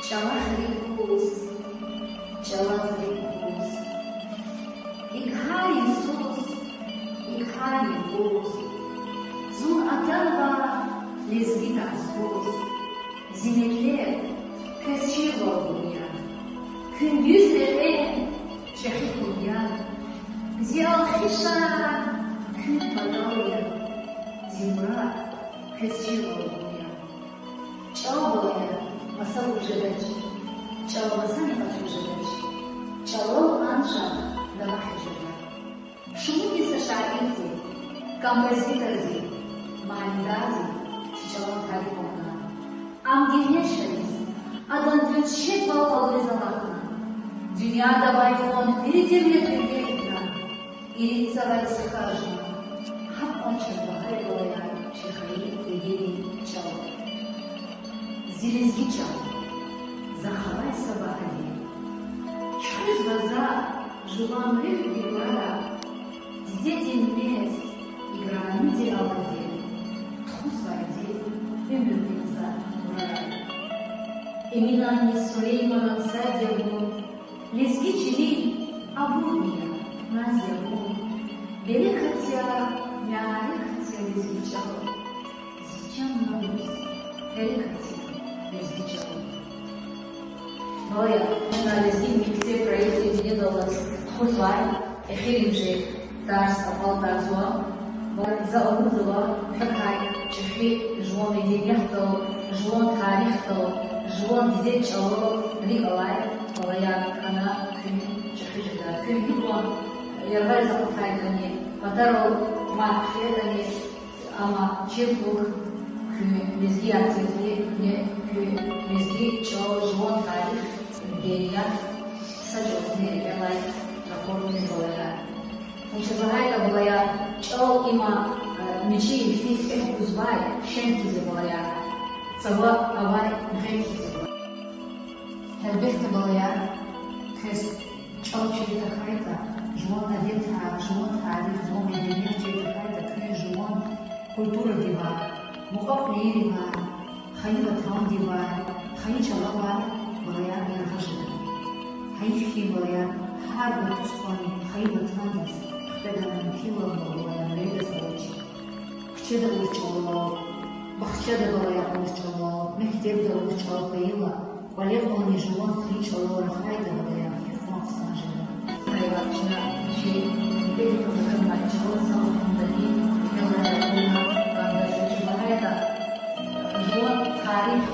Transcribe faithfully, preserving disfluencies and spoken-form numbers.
ЧӀалахъ рикӀ куз, чӀалаз рикӀ куз, икӀ гьар йисуз, икӀ гьар юкъуз, зун атанва лезги тарс гуз. Зи миллет, квез чирвал гун я, куьн дуьз рекье чӀехи хьун я. Зи алхишар куьн патал я, зи мурад, квез чирвал гун я. ЧӀал, балаяр, маса вуж жедач, чӀал масани къачуз жедач, чӀалал анжах давахиз жеда. Шумудни са шаирди, композиторди, манидарди чи чӀалан тариф авуна. Ам гегьеншариз, адан дуьз шедвал къалуриз алахъна. Дуьньяда авай къванцелди миллетдин гекъигна, ирид цавариз хкажна, гьакьван чаз багьа я, балаяр, чи хайи дидедин чӀал. Зи лезги чӀал, захъ авай са багьа я. Чуьхуьзва за жуван руьгьдин вара, дидедин мез, играми диалоги, тухузвайди уьмуьрдин за гурара. Эминанни Сулейманан сад я вун, лезги чилин абурни я, наз я вун. Берекат я, мярекат я лезги чӀал. Зи чан-намус, гьерекат я лезги чӀал. Балаяр, чна Лезги мектеб проектдин дуьньядал алаз тухузвай эхиримжи тарс акьалтӀарзава. Ва за лугьузва, квекай чӀехи жуван медениятдал, жуван тарихдал, жуван дидед чӀалал рикӀ алай балаяр хьана куьн чӀехи жеда. Куьн гьикьван яргъариз акъатайтӀани, патарал мад хъфейтӀани, амма чиркуьн куьн лезгияр тирди, куьне куьн лезги чӀал, жуван тарих, меденият са чӀавузни рикӀелай ракъурди, балаяр. Вучиз лагьайтӀа, балаяр, чӀал им я, э, мичӀи йифиз экв гузвай шем хьиз я, балаяр. Цава авай мехъер хьиз я. Гьелбетда, балаяр, квез чӀал чир тахьайтӀа, жуван адетар, жуван тарих, жуван меденият чир тахьайтӀа, куьн жуван культурадивай, мукьва-кьилийривай, хайи ватандивай, хайи чӀалавай, балаяр, яргъа жеда. Гьайиф хьи, балаяр, гьар вад-цӀукьвани хайи ватандиз хкведай мумкинвал, балаяр, виридаз авач. Куьчеда авур чӀалал, бахчада, балаяр, авур чӀалал, мектебда авур чӀал хьайила, кӀвале кьванни жуван хайи чӀалал рахайтӀа, балаяр, гьикьван хъсан жеда. Гьайван чна чи дидедихъ атанвай чӀал са вахтундани рикӀелай ракъурна кӀанда, вучиз лагьайтӀа жуван тарих